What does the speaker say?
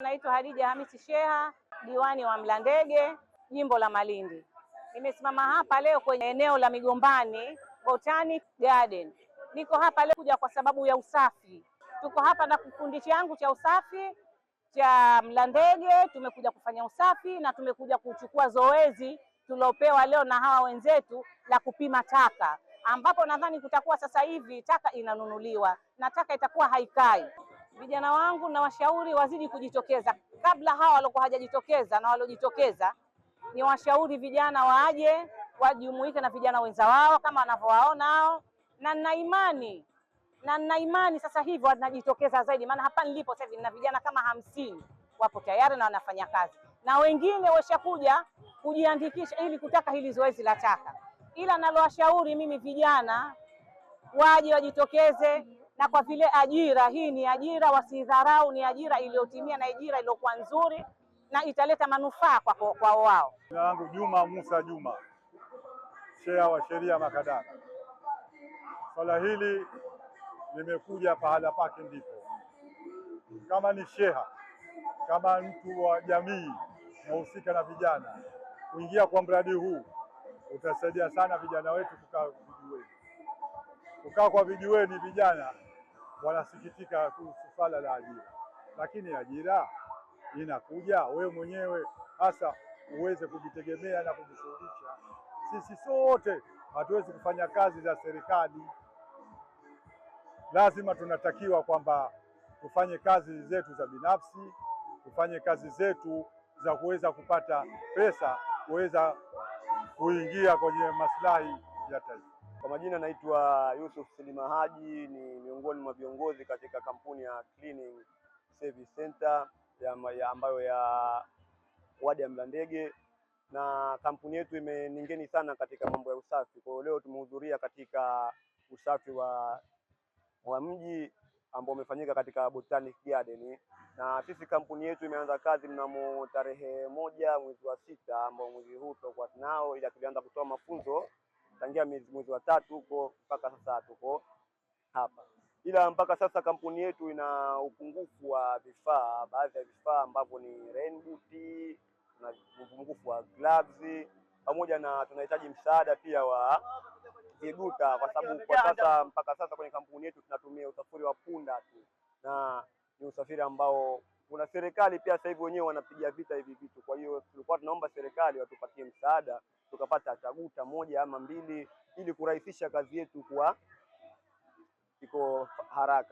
Naitwa Hadija Hamisi Sheha, diwani wa Mlandege, jimbo la Malindi. Nimesimama hapa leo kwenye eneo la Migombani Botanic Garden. Niko hapa leo kuja kwa sababu ya usafi. Tuko hapa na kikundi changu cha usafi cha Mlandege, tumekuja kufanya usafi na tumekuja kuchukua zoezi tuliopewa leo na hawa wenzetu la kupima taka, ambapo nadhani kutakuwa sasa hivi taka inanunuliwa na taka itakuwa haikai. Vijana wangu na washauri wazidi kujitokeza, kabla hawa waliokuwa hawajajitokeza na waliojitokeza, ni washauri vijana waje wajumuike na vijana wenza wao kama wanavyowaona hao, na nina imani sasa hivi wanajitokeza zaidi, maana hapa nilipo sasa hivi nina vijana kama 50 wapo tayari na wanafanya kazi, na wengine washakuja kujiandikisha ili kutaka hili zoezi la taka. Ila nalowashauri mimi vijana waje wajitokeze, na kwa vile ajira hii ni ajira, wasidharau, ni ajira iliyotimia na ajira iliyokuwa nzuri na italeta manufaa kwa wao. Jina langu Juma Musa Juma, Sheha wa Sheria Makadara. Swala hili limekuja pahala pake ndipo. Kama ni sheha, kama mtu wa jamii nahusika na vijana, kuingia kwa mradi huu utasaidia sana vijana wetu kukaa vijiweni. Kukaa kwa vijiweni, vijana wanasikitika kuhusu swala la ajira, lakini ajira inakuja wewe mwenyewe hasa uweze kujitegemea na kujishughulisha. Sisi sote hatuwezi kufanya kazi za serikali, lazima tunatakiwa kwamba tufanye kazi zetu za binafsi, tufanye kazi zetu za kuweza kupata pesa, kuweza kuingia kwenye maslahi ya taifa. Kwa majina naitwa Yusuf Silima Haji, ni miongoni mwa viongozi katika kampuni ya Cleaning Service Center ambayo ya wadi ya Mlandege, na kampuni yetu imeningeni sana katika mambo ya usafi. Kwa hiyo leo tumehudhuria katika usafi wa mji ambao umefanyika katika Botanic Garden, na sisi kampuni yetu imeanza kazi mnamo tarehe 1 mwezi wa 6 ambao mwezi huu tutakuwa tunao, ila tulianza kutoa mafunzo tangia mwezi wa 3 huko mpaka sasa tuko hapa. Ila mpaka sasa kampuni yetu ina upungufu wa vifaa, baadhi ya vifaa ambavyo ni rain boot, na upungufu wa gloves, pamoja na tunahitaji msaada pia wa viguta, kwa sababu kwa sasa mpaka sasa kwenye kampuni yetu tunatumia usafiri wa punda tu, na ni usafiri ambao kuna serikali pia sasa hivi wenyewe wanapiga vita hivi vitu. Kwa hiyo tulikuwa tunaomba serikali watupatie msaada tukapata chaguta 1 ama 2 ili kurahisisha kazi yetu kwa iko haraka.